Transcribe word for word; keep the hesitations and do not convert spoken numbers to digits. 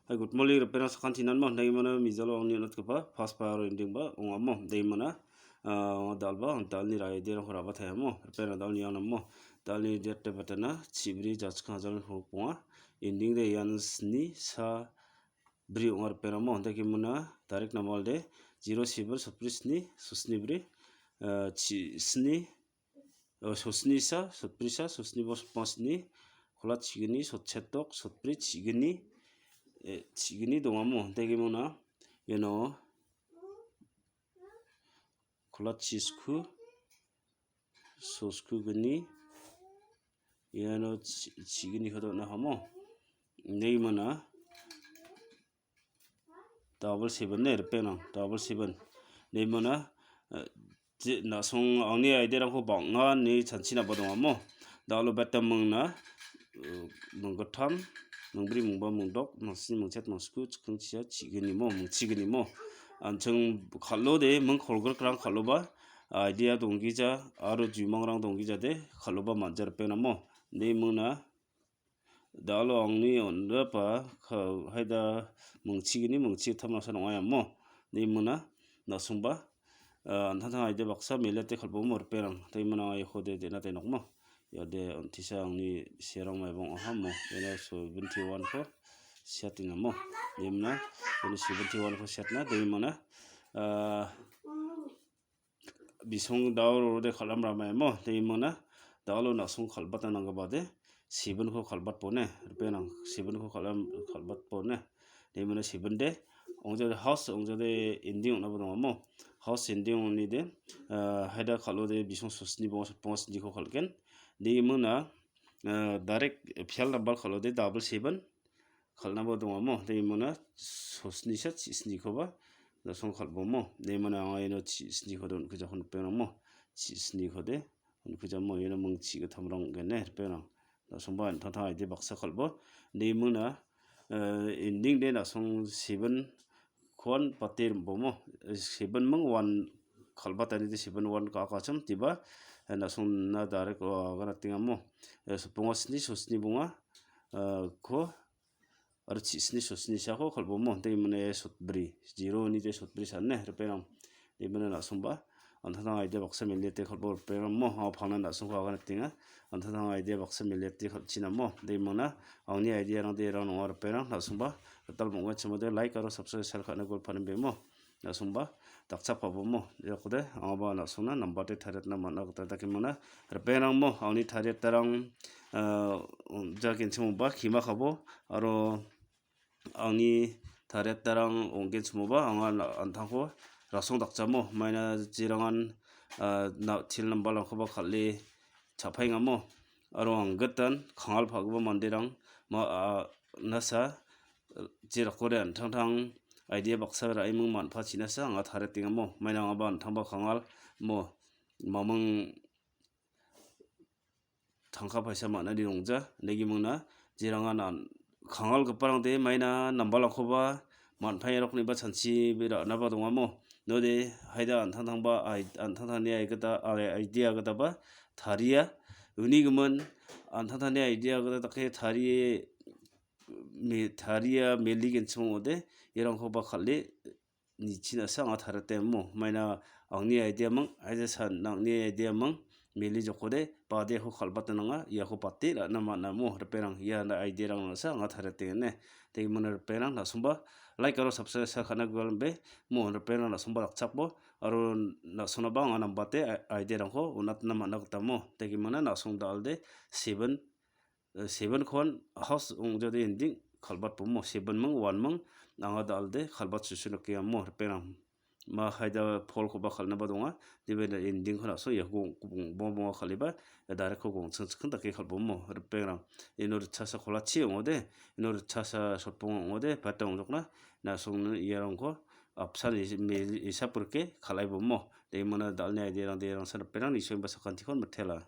Hai, good morning, ripeng sakantiko, dake mona mijalo angni on·atgipa first pa aro ending ba ong·amo, dake mona, ah, dalba, dalni raiderangko rabataiamo, ripeng dalni anamo, dalni date batana, chibri jachipchang hajar hok bonga, ending de ian sni sa bri ong·a ripeng amo, dake mona, tarik namal de, zero seven sotbri sni, sosni bri, ah, chi-, sni, oh, sosni sa, sotbri sa, sosni bo sotbang sni, kolat chigni, sotsetok, sotbri chigni, eh, chigni dongamo, dake mona, iano kolat chisku, sosku gni, iano chi-, chigniko dona hamo, dake mona, double seven ne, ripeng, double seven. Dake mona, eh, je-, na·song angni idea-rangko bang·a ine chanchina ba dongamo. Dalo beta mingna, eh, minggittam, mingbri, mingba, mingdok, mingsni, mingchet, mingsku, chikingchia, chignimo, mingchignimo. An·ching kal·ode, ming kolgrikrang kal·oba, idea donggija, aro jumangrang donggijade, kal·oba man·ja ripeng amo. Dake mona, dalo angni on·gipa ka-, haida mingchigni mingchigittam rasa ong·a iamo. Dake mona, na·songba, ah, an·tangtang idea baksa melete kal·bomo ripeng. Dake mona anga iako de, de·na de nokmo. Iade on·tisa angni serang maibang ong·ahamo. Iano seventy one ko siatinamo. Dake mona, iano seventy one ko siatna, dake mona, ah, bisong dao rode kal·am ramaemo, dake mona, dalo na·song kal·batna nanggipade, seven ko kal·batbone, ripeng, seven ko kal·am, kal·batbone, dake mona seven de, ong·jade house, ong·jade ending ong·naba dongamo, house ending ong·ode, ah, haida kal·ode bisong sosni bonga, sotbonga sniko kal·gen, dake mona, ah, direct pial nambal kal·ode double seven, kal·naba dongamo. Dake mona sosni sa chisnikoba na·song kal·bomo. Dake mona anga iano chisnikode on·kujakon ripeng amo. Chisnikode on·kujamo iano mingchigittamrang ong·gen ne ripeng. Na·songba an·tangtang idea baksa kal·bo. Dake mona, eh, ending de na·song seven kuan pate rim·bomo. Eh, seven ming one kal·batani de seven one ka·akachim diba, eh, na·songna direct, oh, agana tengamo. Eh, sotbonga sni, sosni bonga, eh, ko aro chisni sosni sako kal·bomo, dake mona sotbri, zero ni de sotbri sane, ripeng. Dake mona na·songba, an·tangtang idea baksa melete kal·bo ripeng mo, anga pangna na·songko agana teng·a, an·tangtang idea baksa melete kal·chinamo, dake mona, angni idea-rang de rang nonga ripeng, na·songba, gital bang·achimode like aro subscribe share ka·na gol panim bemo. Na·songba dakchak pabomo, iakode angaba na·songna nambate tariatna man·a gita dake mona. Ripengrangmo angni tariatarang, ah, jagenchimoba kima kabo aro angni tariatarang ong·genchimoba anga na-, an·tangko rasong dakjamo maina jerangan, ah, na-, til nambalrangkoba kal·e cha·paengamo aro anggitan kangal pa·gipa manderang ma-, a-, nasa, jerakode an·tangtang idea baksa ra·eming man·pachinasa anga tariatengamo. Maina angaba an·tangba kangal mo maming tangka paisa man·ani rongja, inegimingna jerangan an-, kangalgiparangde maina nambalrangkoba man·paerokniba chanchi be ra·naba dongamo. Node haida an·tangtangba ai-, an·tangtangni aigita, ai-, idea gitaba taria. Uni gimin an·tangtangni idea gita dake tarie me-, taria meligenchim ong·ode, iarangkoba kal·e nichinasa anga tariatengamo. Maina angni idea mang, aija san angni idea mang, meli jokode, badeko kal·batna nanga, iako bate ra·na man·amo, ripengrang, ia idearang nasa anga tariatengene. Dake mona ripengrang, na·songba like aro subscribe ka·na gualambe, mo ripengrang na·songba dakchakbo, aro na·songnaba anga nambate i-, idearangko on·atna man·a gitamo. Dake mona na·song dal·de seven, eh, seven kon house ong·jade ending kal·batbomo, seven ming, one ming, anga dal·de kal·bat susu nikengamo, ripengrang. Ma haida polkoba kal·naba donga. Dibe ending-ko na·so ia gong-, gong-, bonga bonga kal·eba, ia direct-ko gongching chiking dake kal·bomo, ripengrang. Ino ritchasa kolachi ong·ode, ino ritchasa sotbong ong·ode, pata ong·jokna, na·songni iarangko apsan is-, me-, isap rike kal·aibomo. Dake mona dal·ni idearang, idearangsa ripengrang, nisoiba sakantikon mitela.